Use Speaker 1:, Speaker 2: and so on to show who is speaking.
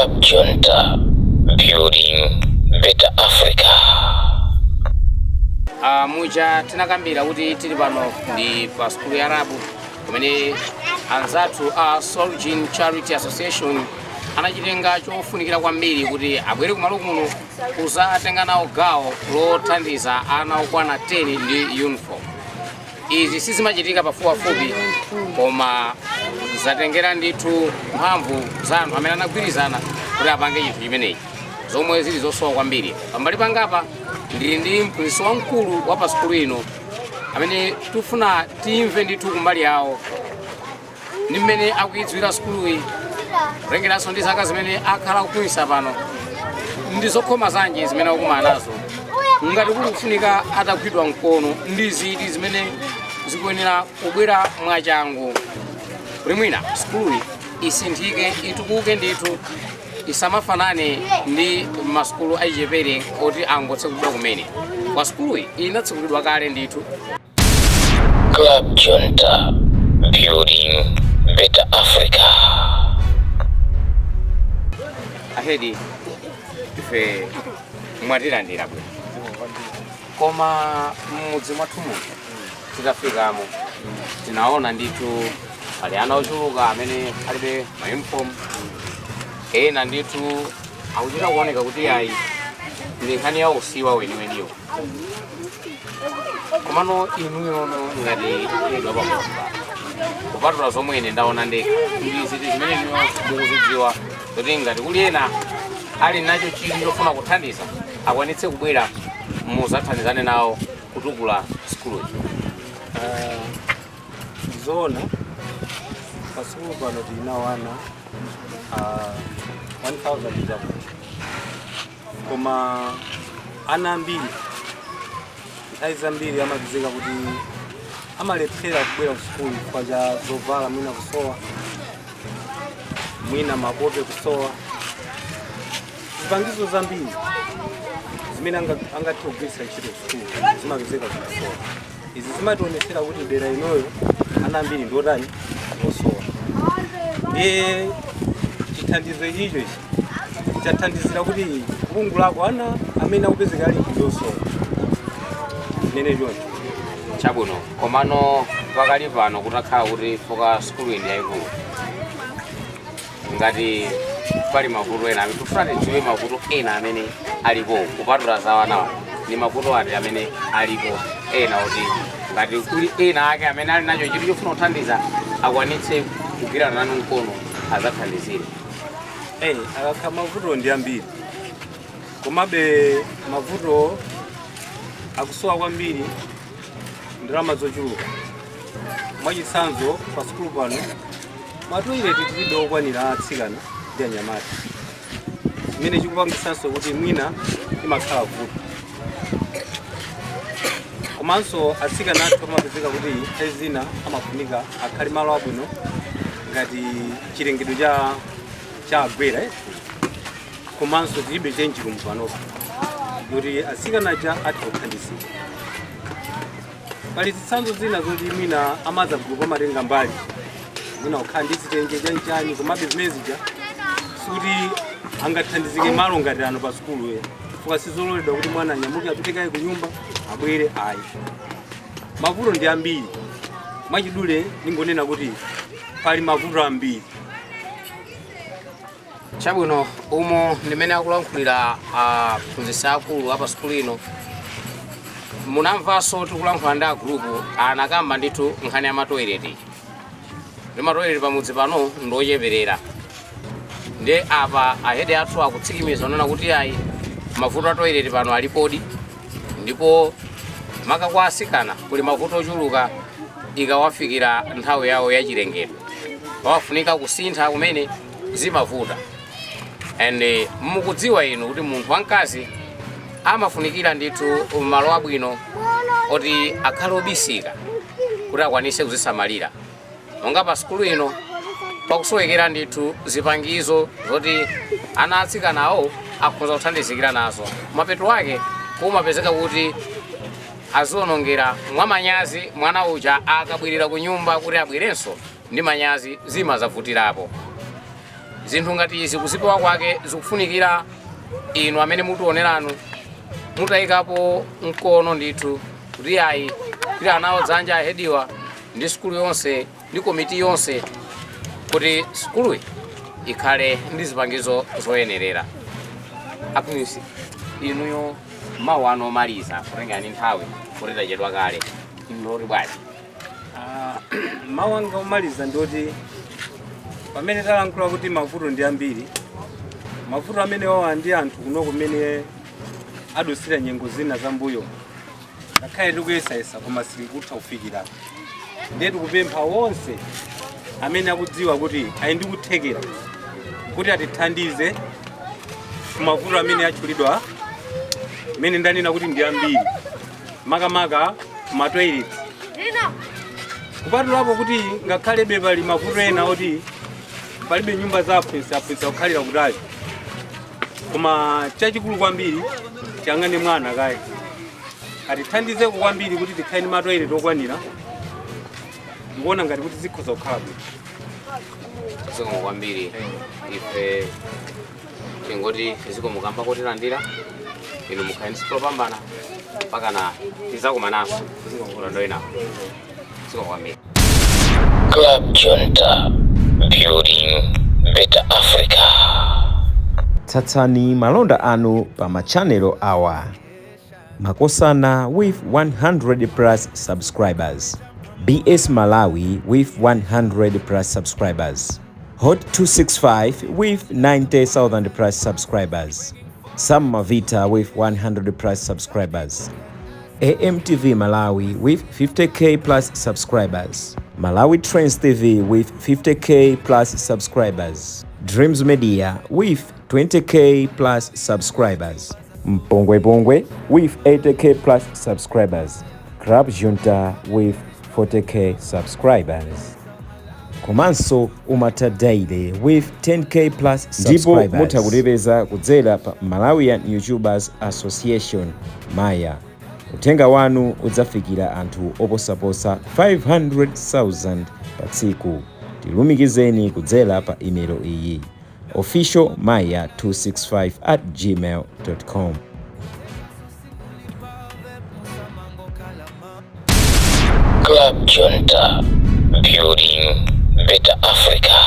Speaker 1: Club Junta, building better Africa.
Speaker 2: Muja tinakambira kuti tili pano ndi pa sukulu ya Rabu, kumene anzathu a Solgen Charity Association anachitenga chofunikira kwambiri kuti abwere kumalo kuno kuzatenga nawo gawo lothandiza ana okwana 10 ndi uniform. Izi sizimachitika pafupipafupi, koma zatengera ndithu mphamvu za anthu amene anagwirizana kuti apange chinthu chimenechi, zomwe zili zosowa kwambiri. Pambali pangapa ndili ndi mphunzitsi wamkulu wa pa sukulu ino amene tifuna timve ndithu kumbali yawo ndi mmene akuidziwira sukuluyi, kutengeranso ndi zaka zimene akhala akuphunzitsa pano, ndi zokhoma zanji zimene akukumana nazo, ngati kuli kufunika atagwidwa mkono ndi ziti zimene zikuyenera kubwera mwachangu kuti mwina sukuluyi isinthike, itukuke ndithu, isamafanane ndi masukulu achichepere oti angotsekulidwa kumene. Kwa sukuluyi inatsekulidwa kale ndithu.
Speaker 1: Club Junta, building better Africa.
Speaker 2: Ahedi, ife mwatilandira bwino, koma mmudzi mwathu muno titafikamo tinaona ndithu pali ana ochuluka amene alibe mauniform. Ena ndithu akuchita kuoneka kuti ayi, ndi nkhani ya usiwa weniweniwo. Komano inuyono ngati head wa pamudzi, kupatula zomwe ine ndaona ndekha, ndi ziti zimene inuyo mukuzidziwa kuti ngati kuli ena ali nacho chidwi chofuna kuthandiza akwanitse kubwera muzathandizane nawo kutukula sukuluyi?
Speaker 3: Zoona, pasukulu pano tili nawo ana 1000 chakuti, koma ana ambiri nthawi zambiri amapezeka kuti amalephera kubwera ku sukulu chifukwa cha zovala mwina kusowa, mwina makope kusowa, zipangizo zambiri zimene angathe kugwiritsa ntchito ku sukulu zimapezeka zikusowa. Izi zimationesera kuti dera inoyo ana ambiri ndi otani? Osowa. Ndiye chithandizo ichicho ichi chathandizira kuti kupungulako ana amene akupezeka ali ndi osowa, nene choncho.
Speaker 2: Chabwino, komano pakali pano kutakhala kuti foka sukulu iyi ndi yayikulu, ngati pali mavuto ena amene tifuna tidziwe, mavuto ena amene alipo kupatula za wanawa, ndi mavuto ati amene alipo ena oti ngati kuli ena ake amene ali nacho chinthu chofuna kuthandiza akwanitse kugwirana nanu mkono azathandizire?
Speaker 3: Akakhala mavuto ndi ambiri, komabe mavuto akusowa kwambiri ndalama zochuluka. Mwachitsanzo, pa sukulu pano matoileti tilibe okwanira atsikana ndi anyamata, chimene chikupangisanso kuti mwina imakhala vuto. Komanso atsikana athu amapezeka kuti nthawi zina amafunika akhale malo abwino ngati chilengedwe cha agwera, eh? Komanso tilibe change room panopa yoti atsikana aja atha kuthandizika. Pali zitsanzo zina zoti mwina a Mother Group amatenga mbali, mwina kukhala ndi zitenje chanichani, komabe zimene zija sikuti angathandizike malo ngati ano pa sukulu ye, chifukwa sizololedwa kuti mwana anyamuke apite kaye ku nyumba abwere, ayi. Mavuto ndi ambiri. Mwachidule ningonena kuti pali mavuto ambiri.
Speaker 2: Chabwino, umo ndimene akulankhulira aphunzitsi akulu apa sukulu ino. Munamvanso tikulankhula ndi agroup, anakamba ndithu nkhani ya matoileti, ndi matoileti pamudzi pano ndocheperera. Ndi apa ahedi athu akutsikimiza onena kuti ayi, mavuto a toilet pano alipodi, ndipo maka kwa asikana kuli mavuto ochuluka. Ikawafikira nthawi yawo yachilengedwe pawafunika kusintha kumene zimavuta, and mukudziwa inu kuti munthu wamkazi amafunikira ndithu malo abwino oti akhale obisika kuti akwanise kuzisamalira. Monga pa sukulu ino pakusowekera ndithu zipangizo zoti ana atsikanawo akhoza kuthandizikira nazo, mapeto ake kumapezeka kuti azionongera mwamanyazi. Mwana uja akabwerera ku nyumba kuti abwerenso ndi manyazi, zimazavutirapo. Zinthu ngati izi kuzipewa kwake zikufunikira inu amene mutioneranu mutayikapo mkono ndithu kuti ayi, tili anawo dzanja ahediwa ndi sukulu yonse ndi komiti yonse kuti sukuluyi ikhale ndi zipangizo zoyenerera. Aphunzitsi, inuyo mawu anu omaliza, kutengani nthawi kuti tachedwa kale, ndoti bwanji?
Speaker 3: Ah, mawu anga omaliza ndioti pamene talankhula kuti mavuto ndi ambiri, mavuto amene wawa ndi anthu kuno kumene adusira nyengo zina zambuyo, ngakhale tikuyesayesa koma sitikutha kufikira. Ndiye tikupempha wonse amene akudziwa kuti ali ndi kuthekera kuti atithandize kumavuto amene atchulidwa, amene ndanena kuti ndi ambiri, makamaka kumatoilet, kupatulapo kuti ngakhalebe pali mavuto ena oti palibe nyumba za aphunzitsi, aphunzitsi akukhalira kutali, koma chachikulu kwambiri tiyang'ane mwana kaye, atithandizeko kwambiri kuti tikhale ndi matoilet okwanira. Ndikuona ngati kuti zikhoza kukhala bwino.
Speaker 2: Zikomo kwambiri. Ife tingoti zikomo kamba kotilandira inu. Mukhale ndi tsiku lopambana mpakana tizakumananso ulendo inawo. Zikomo kwambiri.
Speaker 1: Club Junta, building better Africa.
Speaker 4: Tsatsani malonda anu pa machanelo awa: Makosana with 100 plus subscribers, BS Malawi with 100 plus subscribers, Hot 265 with 90,000 plus subscribers, Sam Mavita with 100 plus subscribers, AMTV Malawi with 50K plus subscribers, Malawi Trends TV with 50K plus subscribers, Dreams Media with 20K plus subscribers, Mpongwe Pongwe with 80K plus subscribers, Club Junta with 40K subscribers. Komanso Umata Daily with 10K plus. Ndipo mutha kutipeza kudzera pa Malawian YouTubers Association, Maya. Uthenga wanu udzafikira anthu oposaposa 500,000 pa tsiku. Tilumikizeni kudzera pa imelo iyi: officialmaya265@gmail.com.
Speaker 1: Club Junta, building better Africa.